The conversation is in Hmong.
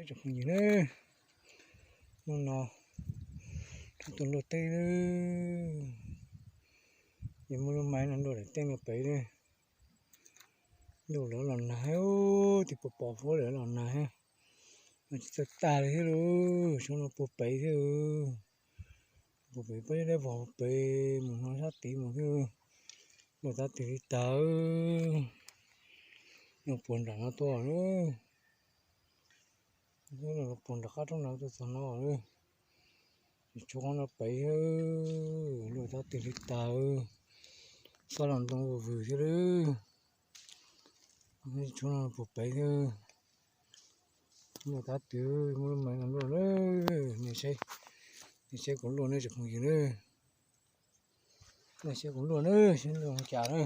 Tsoom phooj ywg na, hnub no tub tuaj luaj teb, ces muaj lub maiv no luaj daim teb no pem na. Luaj lawv los nag, ub, tis puas pom huab lawv los nag, tsis txawj tag li thiab lauj, xyoo no puag pem thiab. Puag pem pob zeb dawb vog pem mus no sab tid mus thiab, luaj tab tis li tag. Luaj puag nram no tuaj na, puag nram qab roob no tuaj txog no, tsis tshuav qhov no pem, luaj tab tis li tag. Kab los ntoo vwg vwg thiab lawm, tsis tshuav no puag pem thiab. Luaj tab tis, muaj lub maiv no luaj na, nej saib, nej saib kuv luaj na tsoom phooj ywg na, nej saib kuv luaj na, saib luaj cas na.